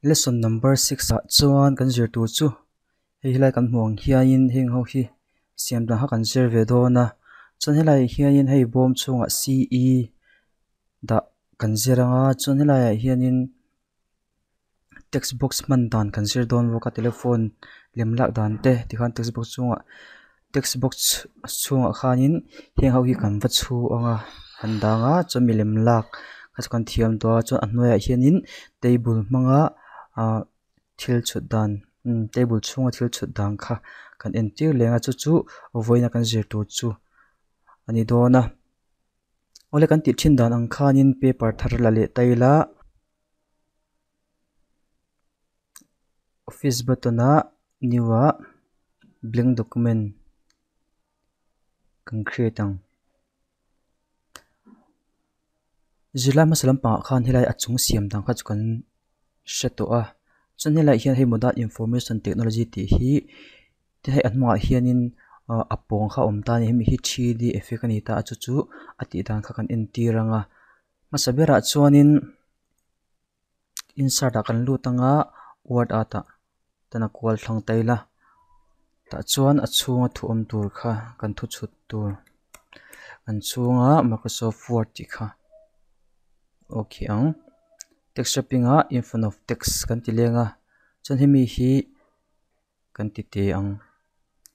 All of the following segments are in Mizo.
Lesson number 6 ah chuan kan zir tur chu hei helai kan hmuh ang hianin heng ho hi siam dan kha kan zir ve dawn a chuan helaiah hianin hei bawm chhungah C E dah kan zir anga chuan helaiah hianin text box hman dan kan zir dawn bawk a telephone lem lak dan te tikhan text box chhungah text box chhungah khanin heng ho hi kan va chhu anga kan dang a chuan milem lak kha chu kan thiam tawh a chuan a hnuaiah hianin table hmanga ahh thil chhut dan umm table chhunga thil chhut dan kha kan entir leh ang a chu chu vawiin a kan zir tur chu a ni dawn a awle kan tih thin dan ang khanin paper thar la leh ta ila. Office button ah new ah blank document kan create ang. Zirlai hmasa lampangah khan helai a chung siam dan kha chu kan hre tawh a chuan helaiah hian hei modern information technology tih hi te hei a hnungah hianin ah a pawng kha a awm ta a ni hemi hi 3D effect a ni ta a chu chu a tih dan kha kan entir ang a hmasa berah chuanin insert ah kan lut anga word art ah tan a kual thlang ta ila tah chuan a chhunga thu awm tur kha kan thu chhut tur an chhunga microsoft word tih kha okay ang text wrapping ah in front of text kan ti leng a chuan hemi hi kan ti teh ang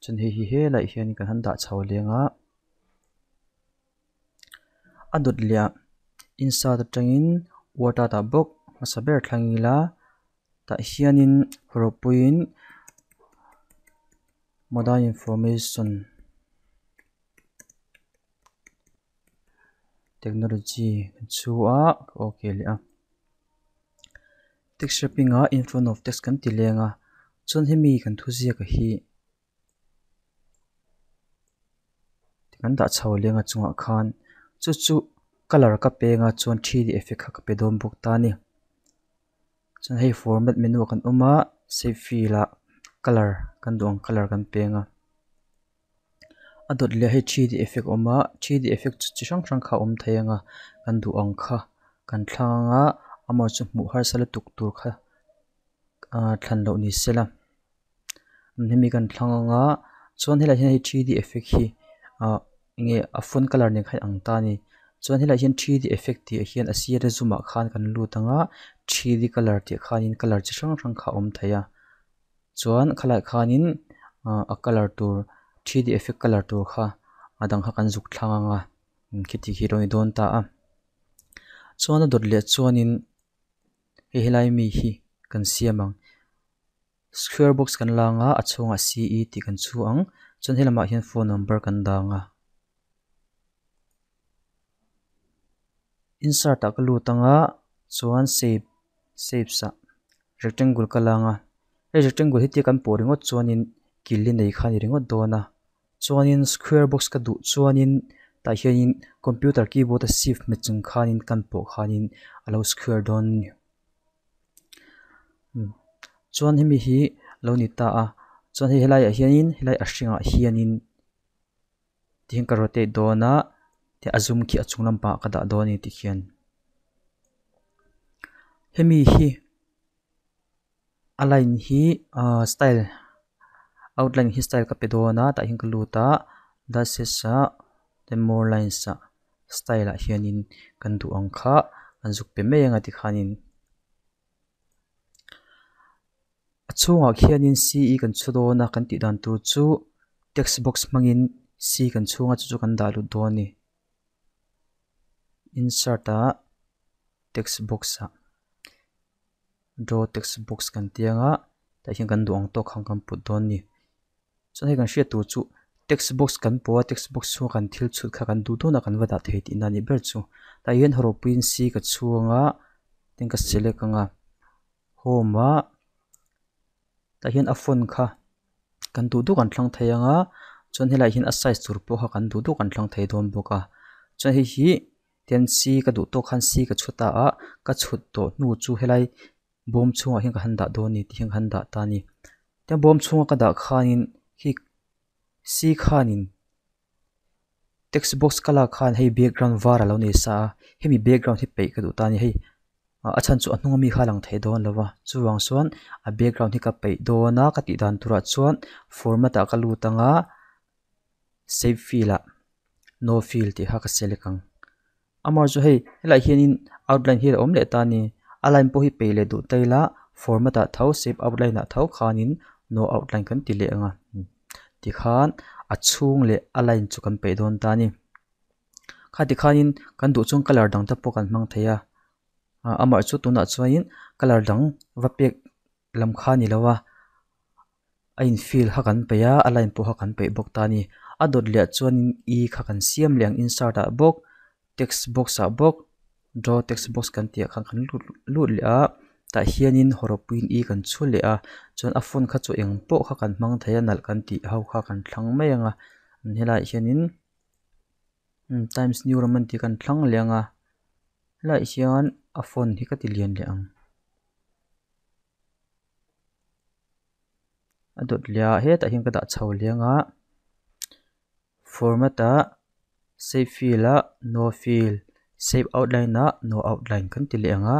chuan hei hi helaiah hian kan han dah chho leng a. A dawt leh ah insert atangin word a dah bawk hmasa ber thlang ila tah hianin rawpuiin modern information technology kan chhu a ka okay leh a text wrapping ah in front of text kan ti leng a chuan hemi kan thu ziak a hi. Kan dah chho leng a chungah khan chu chu colour ka peng a chuan 3D effect kha ka pe dawn bawk ta a ni chuan hei format menu ah kan awm a save fill ah colour kan duh ang colour kan peng a a dawt leh hei 3D effect a awm a 3D effect chu chi hrang hrang kha a awm thei ang a kan duh ang kha kan thlang ang a amaherawhchu hmuh harsa lutuk tur kha ah thlan loh ni sela. Hemi kan thlang anga chuan helaiah hian hei 3D effect hi ah enge a font colour nen khan a ang ta a ni chuan helaiah hian 3D effect tih ah hian a sir a zoom ah khan kan lut anga 3D colour tih ah khanin colour chi hrang hrang kha a awm thei a chuan khalaiah khanin ah a colour tur 3D effect colour tur kha a dang kha kan zuk thlang anga khiti khi alo ni dawn ta a chuan a dawt leh chuanin hei helai mi hi kan siam ang. Square box kan la anga a chhungah C E tih kan chhu ang chuan helamah hian phone number kan dang a. Insert ah ka lut anga chuan shape shapes ah rectangle ka la anga hei rectangle hi tia kan pawh ringawt chuanin kil hi nei kha a ni ringawt dawn a chuanin square box ka duh chuanin tah hianin computer keyboard a shift hmet chung khanin kan pawh khanin a lo square dawn a ni. Chuan hemi hi lo ni ta a chuan hei helaiah hianin helai a hringah hianin tihian ka rotate dawn a ti a zum khi a chung lampangah ka dah dawn a ni tikhian hemi hi a line hi ahh style outline hi style ka pe dawn a tah hian ka lut a dashes ah then more lines ah. Style ah hianin kan duh ang kha an zuk pe mai anga tikhanin a chhungah khianin C E kan chhu dawn a kan tih dan tur chu text box hmangin C kan chhunga chu chu kan dah lut dawn a ni insert ah text box ah draw text box kan tih anga tah hian kan duh ang tawk khan kan put dawn a ni. Chuan hei kan hriat tur chu text box kan pawh a text box chhunga kan thil chhut kha kan duh dawn a kan va dah thei tihna a nih ber chu. Tah hian hawrawpuiin C ka chhung a tin ka select ang a home ah tah hian a font kha kan duh duh kan thlang thei ang a chuan helaiah hian a size tur pawh kha kan duh duh kan thlang thei dawn bawk a chuan hei hi tian C ka duh tawk khan C ka chhut ta a ka chhut tawh hnu chu helai. Bawm chhungah hian ka han dah dawn a ni tih hian ka han dah ta a ni. Tiang bawm chhunga ka dah khanin khi C khanin text box ka lak khan hei background var a lo nei sa a hemi background hi peih ka duh ta a ni hei. A chhan chu a hnung ami kha a lang thei dawn lo va chuvang chuan a background hi ka peih dawn a ka tih dan turah chuan format ah ka lut ang a save fill ah no fill tih kha ka select ang amaherawhchu chu hei helaiah hianin outline hi a awm leh ta a ni a line pawh hi peih leh duh ta ila format ah tho save outline ah tho khanin no outline kan ti leh ang a tikhan a chhung leh a line chu kan peih dawn ta a ni. Kha tikhanin kan duh chuan colour dang te pawh kan hmang thei a amah chu tunah chuanin colour dang va pek lam kha a ni lo a a in fill kha kan peih a a line pawh kha kan peih bawk ta a ni a dawt leh ah chuanin e kha kan siam leh ang insert ah bawk text box ah bawk draw text box kan tih ah khan kan lut lut leh a tah hianin hawrawppuiin e kan chhu leh a chuan a font kha chu eng pawh kha kan hmang thei a nalh kan tih ho kha kan thlang mai ang a helaiah hianin. Times New Roman tih kan thlang leh ang a helaiah hian a font hi ka ti lian leh ang a dawt leh ah hetah hian ka dah chho leh ang a format ah save fill ah no fill save outline ah no outline kan ti leh ang a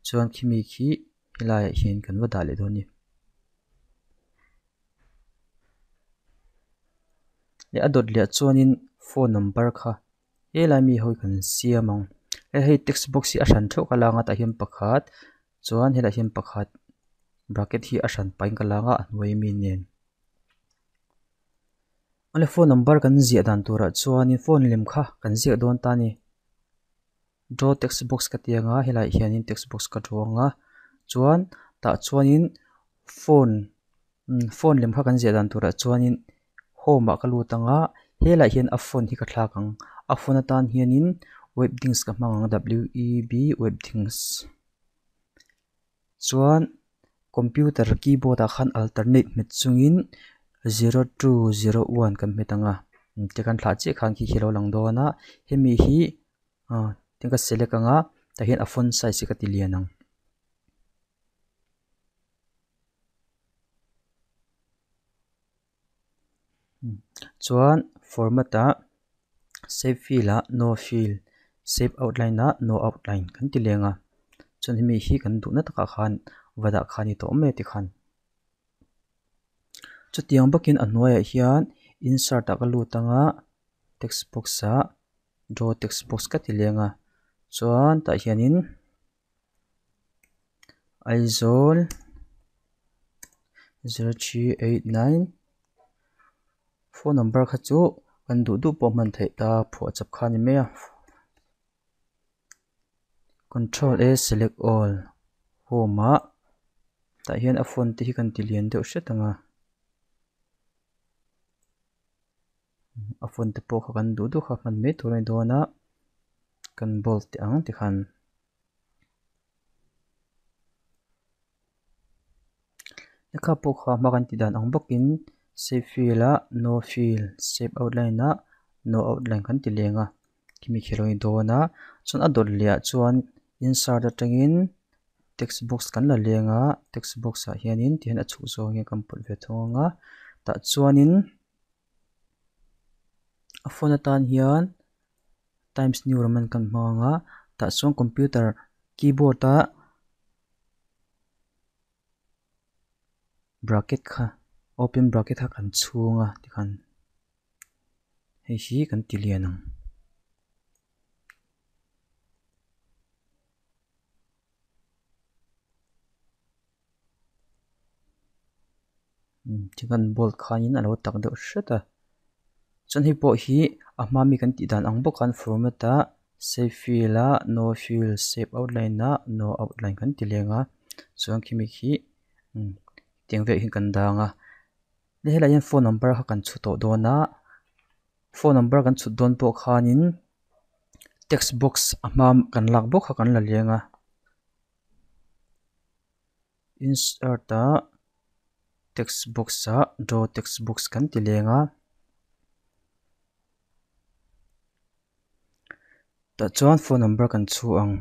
chuan khimi khi helaiah hian kan va dah leh dawn a ni. Leh a dawt leh chuanin phone number kha helai mi ho hi kan siam ang hei hei text box hi a hran theuh ka la anga tah hian pakhat chuan helaiah hian pakhat bracket hi a hran pahin ka la anga a hnuai ami nen awle phone number kan ziah dan turah chuanin phone lem kha kan ziak dawn ta a ni. Draw text box ka ti ang a helaiah hianin text box ka draw ang a chuan tah chuanin phone phone lem kha kan ziah dan turah chuanin home ah ka lut ang a helaiah hian a font hi ka thlak ang a font atan hianin webdings ka hmang ang w e b webdings chuan computer keyboard ah khan alternate hmet chungin 0201 kan hmet ang a tikhan thlah chiah khan khi khi a lo lang dawn a hemi hi. Aw tin ka select ang a tah hian a font size hi ka ti lian ang. Chuan format ah save fill ah no fill save outline ah no outline kan ti leng a chuan hemi hi kan duhna takah khan va dah kha a ni tawh mai a tikhan. Chutiang bawkin a hnuaiah hian insert ah ka lut ang a text box ah. Draw text box ka ti leng a chuan tah hianin Aizawl 0389 phone number kha chu kan duh duh pawh hman theih ta phuah chap kha a ni mai a control a select all home ah tah hian a font te hi kan ti lian deuh hret ang a. A font te pawh kha kan duh duh kha hman mai tur a ni dawn a kan bold teh ang tikhan lehkha pawh kha hma kan tih dan ang bawkin save fill ah no fill save outline ah no outline kan ti leng a khimi khi a lo ni dawn a chuan a dawt leh ah chuan insert atangin text box kan la leng a text box ah hianin tihian a chhuk zawng hian kan pawt ve thung ang a tah chuanin. A phone atan hian times new roman kan hmang ang a tah chuan computer keyboard a bracket kha open bracket kha kan chhung a tikhan hei hi kan ti lian ang. Tikhan bolt khanin a lo tak deuh hret a chuan hei pawh hi a hma mi kan tih dan ang bawk khan format ah save fill ah no fill save outline ah no outline kan ti leng a chuan khimi khi tiang velah hian kan dang a helaiah hian phone number kha kan chhu tawh dawn a phone number kan chhut dawn pawh khanin text box a hma kan lak bawk kha kan la leng a. Insert ah text box ah draw text box kan ti leng a tah chuan phone number kan chhu ang.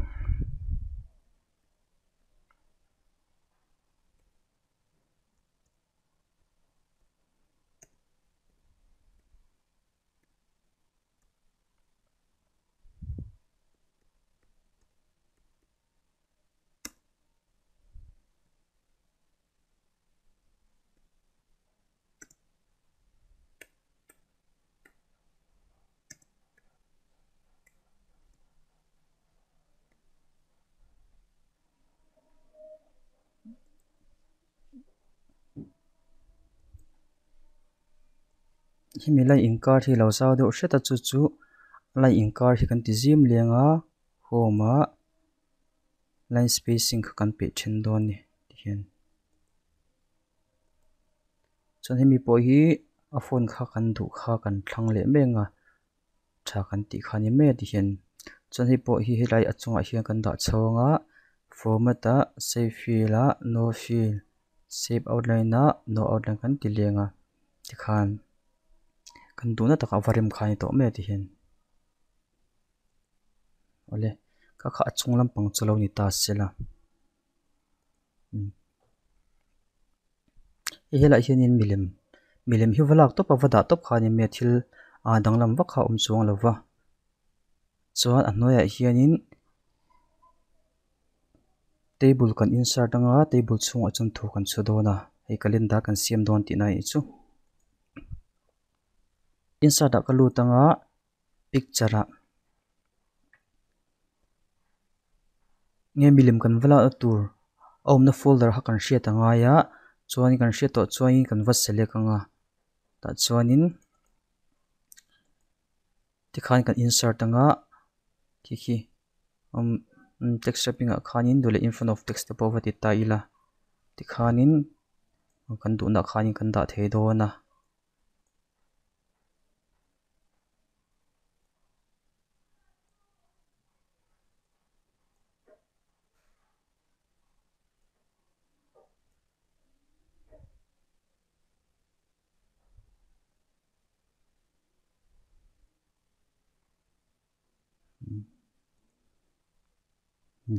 Hemi line inkar hi lo zau deuh hret a chu chu line inkar hi kan ti zim leng a home ah line spacing kha kan peih then dawn a ni tihian. Chuan hemi pawh hi a font kha kan duh kha kan thlang leh mai ang a tha kan tih kha a ni mai a tihian. Chuan hei pawh hi helai a chungah hian kan dah chho ang a format ah save fill ah no fill save outline ah no outline kan ti leng a tikhan kan duhna takah va rem kha a ni tawh mai a tihian. Awle kha kha a chung lampang chu lo ni ta sela. Hei helaiah hianin milem milem hi va lak tawp a va dah tawp kha a ni mai a thil ah danglam vak kha a awm chuang lo va chuan a hnuaiah hianin table kan insert anga table chhungah chuan thu kan chhu dawn a hei calendar kan siam dawn tihna a nih chu. Insert ah ka lut anga picture ah nge milem kan va lakna tur a awmna folder kha kan hriat a ngai a chuan kan hriat tawh chuanin kan va select anga tah chuanin tikhan kan insert anga khi khi umm text wrapping ah khanin duh leh in front of text te pawh va ti ta ila tikhanin kan duhna ah khanin kan dah thei dawn a.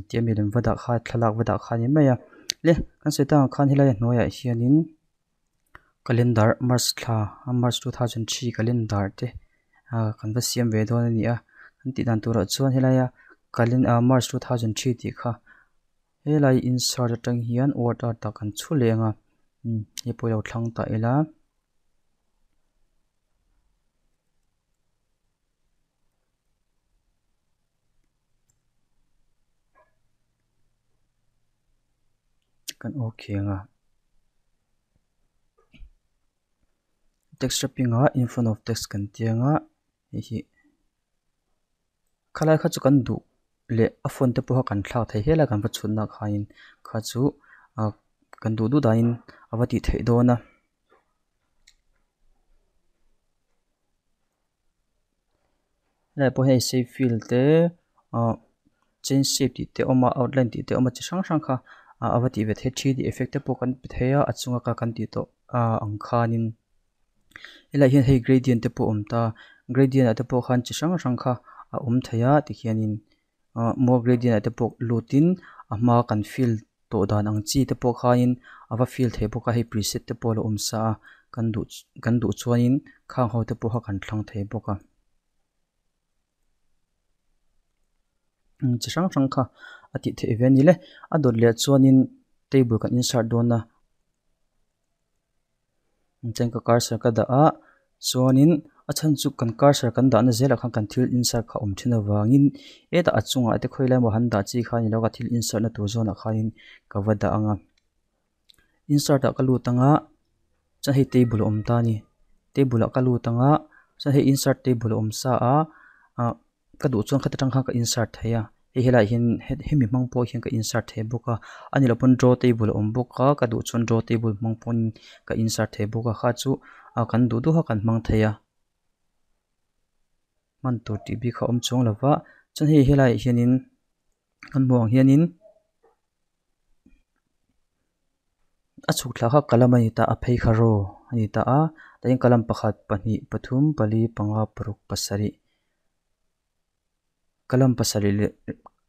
Tia milem va dah kha thlalak va dah kha a ni mai a le kan sawi tak ang khan helai a hnuaiah hianin calendar march thla march 2003 calendar te ah kan va siam ve dawn a ni a kan tih dan turah chuan helaia calen ah march 2003 tih kha helai insert atang hian word art ah kan chhu leng a hei pawh i lo thlang ta ila. Kan okay ang a text wrapping ah in front of text kan ti ang a hei hi khalai kha chu kan duh leh a font te pawh kha kan thlak thei hial a kan va chhutna khain kha chu ah kan duh duh danin a va tih theih dawn a. Helai pawh hian save fill te ah change shape tih te a awm a outline tih te a awm a chi hrang hrang kha ah a va tih ve theih a 3D effect te pawh kan pe thei a a chunga ka kan tih tawh ah ang khanin helaiah hian hei gradient te pawh a awm ta gradient ah te pawh khan chi hrang hrang kha a awm thei a tikhianin ah more gradient ah te pawh lutin a hma kan fill tawh dan ang chi te pawh khanin a va fill thei bawk a hei preset te pawh a lo awm sa a kan duh kan duh chuanin khang ho te pawh kha kan thlang thei bawk a chi hrang hrang kha a tih theih ve a ni le a dawt leh chuanin table kan insert dawn a chuan ka cursor ka dah a chuanin a chhan chu kan cursor kan dahna zelah khan kan thil insert kha a awm thin avangin hetah a chungah te khawi lai emaw han dah chi kha a ni lo a thil insert na tur zawnah khanin ka va dah ang a insert ah ka lut ang a chuan hei table a awm ta a ni table ah ka lut ang a chuan hei insert table a awm sa a ah ka duh chuan khata tang khan ka insert thei a hei helaiah hian hemi hmang pawh hian ka insert thei bawk a a ni loh pawn draw table a awm bawk a ka duh chuan draw table hmang pawhin ka insert thei bawk a kha chu ah kan duh duh a kan hmang thei a hman tur tih bik kha a awm chuang lo va chuan hei helaiah hianin kan hmuh ang hianin. A chhuk thla kha kalam a ni ta a phei kha raw a ni ta a tah hian kalam pakhat pahnih pathum pali panga paruk pasarih kalam pasarih leh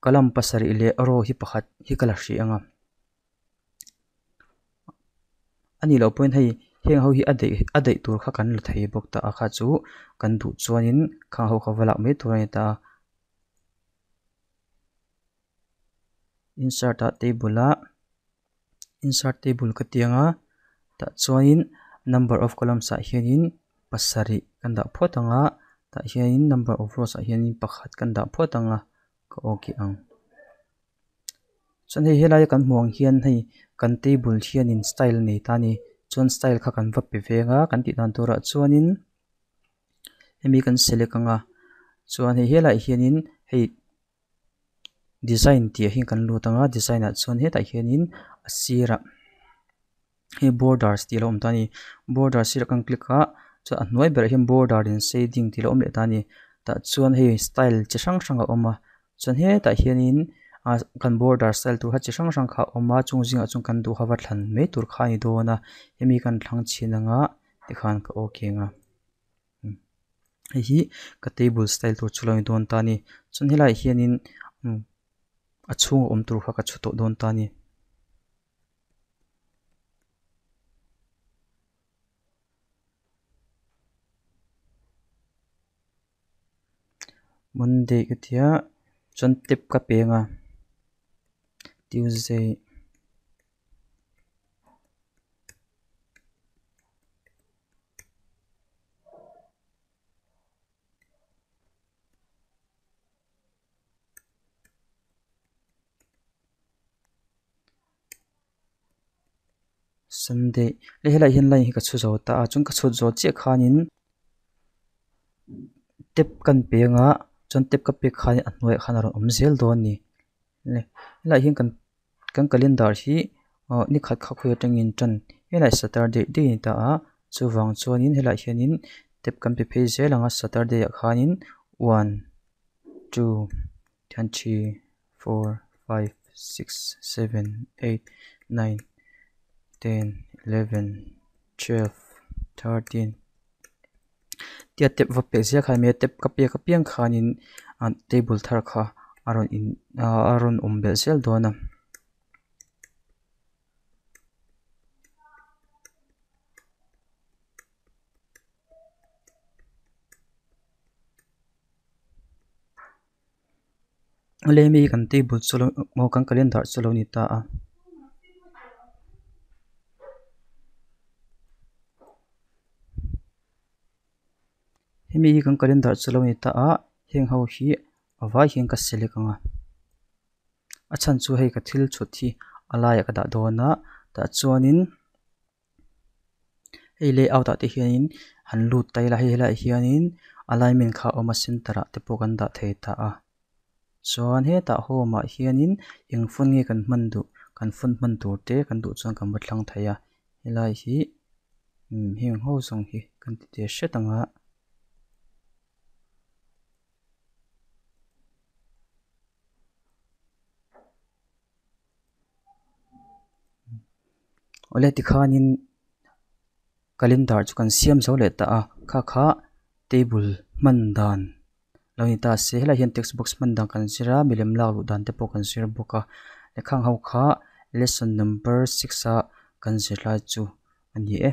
kalam pasarih leh raw hi pakhat hi ka la hrih ang a a nih loh pawhin hei heng ho hi a daih a daih tur kha kan la thei bawk ta a kha chu kan duh chuanin khang ho kha va lak mai tur a ni ta a. Insert ah table ah insert table ka ti ang a tah chuanin number of columns ah hianin pasarih kan dah phawt ang a tah hianin number of rows ah hianin pakhat kan dah phawt ang a ka okay ang. Chuan hei helai kan hmuh ang hian hei kan table hianin style a nei ta a ni chuan style kha kan va pe veng a kan tih dan turah chuanin. Hemi kan select anga chuan hei helaiah hianin hei design tih ah hian kan lut anga design ah chuan hetah hianin a sirah hei borders tih a lo awm ta a ni. Border sirah kan click a chuan a hnuai berah hian border in shading tih a lo awm leh ta a ni. Tah chuan hei style chi hrang hrang a awm a chuan hetah hianin ah kan border style tur kha chi hrang hrang kha a awm a chung zingah chuan kan duh kha va thlan mai tur kha a ni dawn a hemi kan thlang chhin anga tikhan ka okay ang a. Hei hi ka table style tur chu lo ni dawn ta a ni chuan helaiah hianin a chhunga awm tur kha ka chhu tawh dawn ta a ni. Monday ka ti a chuan tap ka peng a Tuesday. Sunday le helaiah hian line hi ka chhu zo ta a chuan ka chhut zawh chiah khanin tap kan peng a chuan tap ka pek khanin a hnuaiah khan a rawn awm zel dawn a ni le helaiah hian kan kan calendar hi aw ni khat kha khawi atangin tan helaiah saturday day a ni ta a chuvang chuanin helaiah hianin tap kan pe phei zel ang a saturday ah khanin one two tihian three four five six seven eight nine ten eleven twelve thirteen tia tap va pek zel khan nia tap ka pek apiang khanin ah table thar kha a rawn in ah a rawn awm belh zel dawn a. Awle hemi hi kan table chu lo aw kan calendar chu lo ni ta a. Hemi hi kan calendar chu lo ni ta a heng ho hi a vai hian ka select ang a a chhan chu hei ka thil chhut hi a laiah ka dah dawn a tah chuanin hei layout ah te hianin han lut ta ila hei helaiah hianin alignment kha a awm a center ah te pawh kan dah thei ta a chuan hetah home ah hianin eng phone nge kan hman duh kan phone hman tur te kan duh chuan kan va thlang thei a helai hi umm heng ho zawng hi kan ti te hret ang a. Awle tikhanin calendar chu kan siam zo leh ta a kha kha table hman dan lo ni ta se helaiah hian text box hman dan kan zir a milem lak luh dan te pawh kan zir bawk a khang ho kha lesson number six a kan zir lai chu a ni e.